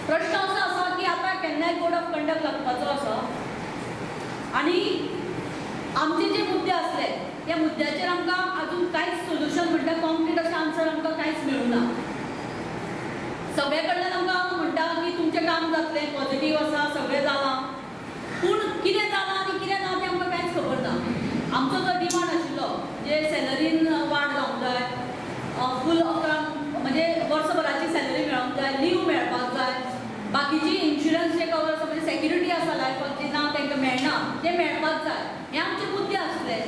प्रश्न असो आसा की आतां केन्नाय कोड ऑफ कंडक्ट लागपाचो आसा आनी आमचे जे मुद्दे आसले त्या मुद्द्याचेर आमकां अजून कांयच सोल्युशन म्हणटा कॉन्क्रीट अशें आन्सर आमकां कांयच मेळूंक ना. सगळे कडल्यान आमकां म्हणटा की तुमचें काम जातलें, पॉझिटीव आसा, सगळें जालां, पूण कितें जालां आनी कितें ना तें आमकां कांयच खबर ना. आमचो जो डिमांड आशिल्लो म्हणजे सॅलरीन वाड जावंक जाय, फूल 11 म्हणजे वर्सभराची सॅलरी मेळोंक जाय, लीव मेळपाक जाय, बाकीची इन्शुरन्स जे कवर आसा म्हणजे सेक्युरिटी आसा लायफाक जी ना तांकां मेळना तें मेळपाक जाय, हे आमचे मुद्दे आसले.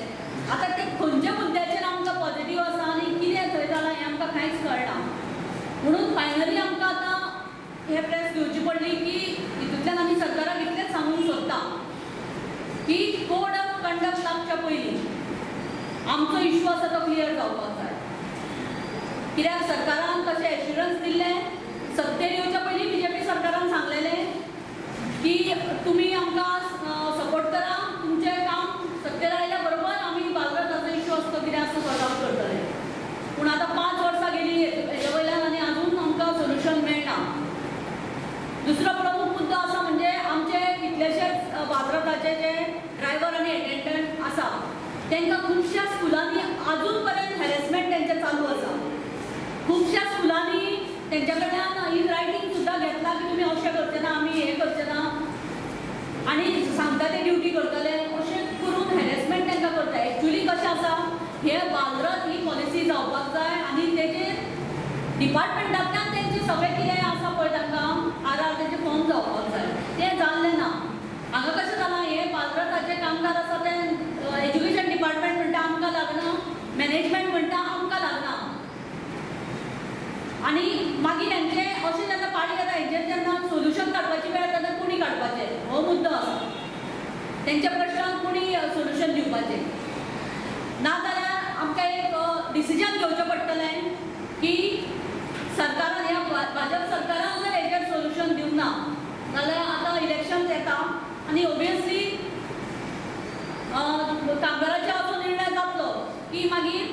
आतां ते खंयच्या मुद्द्याचेर आमकां पॉझिटीव आसा आनी कितें थंय जालां हें आमकां कांयच कळना. म्हणून फायनली आमकां आतां हे प्रेस घेवची पडली की हितूंतल्यान आमी सरकाराक इतलेंच सांगूंक सोदता की कोड ऑफ कंडक्ट लागच्या पयलीं आमचो इश्यू आसा तो क्लियर जावपाक जाय. कित्याक सरकारान तशें एश्युरन्स दिल्लें, सत्तेर येवच्या पयलीं बीजेपी सरकारान सांगलेलें की तुमी आमकां सपोर्ट करा, तुमचें काम सत्तेर आयल्या बरोबर आमी बालरथाचो इश्यू आसतो कितें आसता सॉर्ट आवट करतले. पूण आतां 5 वर्सां गेली हेजे वयल्यान आनी अजून आमकां सोल्युशन मेळना. दुसरो प्रमुख मुद्दो आसा म्हणजे आमचे कितलेशेच बालरथाचे जे ड्रायव्हर आनी एटेंडंट आसा तांकां खुबश्या स्कुलांनी अजून पर्यंत हॅरेसमेंट तेंचें चालू आसा. खुबश्या स्कुलांनी तेंच्या कडल्यान इन रायटींग सुद्दां घेतला की तुमी अशें करचे ना, आमी हें करचे ना आनी सांगता ते ड्युटी करतले, अशें करून हॅरेसमेंट तांकां करता. एक्चुली कशें आसा, हे बालरथ ही पॉलिसी जावपाक जाय आनी तेजेर डिपार्टमेंटांतल्यान तेंचें सगळें कितें आसा पळय तांकां आर आर तेंचे फॉर्म जावपाक जाय, तें जाल्लें ना. हांगा कशें जालां, हे बालरथाचे कामगार आसा ते एज्युकेशन डिपार्टमेंट म्हणटा आमकां लागना, मॅनेजमेंट म्हणटा आमकां लागना, आनी मागीर हेंचे अशें जेन्ना पाळी येता हेंचेर जेन्ना सोल्युशन काडपाची वेळ तेन्ना कोणी काडपाचें हो मुद्दो आसा. तेंच्या प्रश्नांक कोणी सोल्युशन दिवपाचें नाजाल्यार आमकां एक डिसिजन घेवचें पडटलें की सरकारान ह्या भाजप सरकारान जर हेजेर सोल्युशन दिवंक ना जाल्यार आतां इलेक्शन येता आनी ओबियसली कामगाराचेर असो निर्णय जातलो की मागीर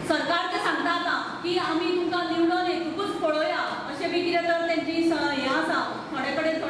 सरकार तें सांगता आतां की आमी तुमकां निवडून येतकूच पळोवया अशें बी कितें तर तेंची हें आसा, थोडे कडेन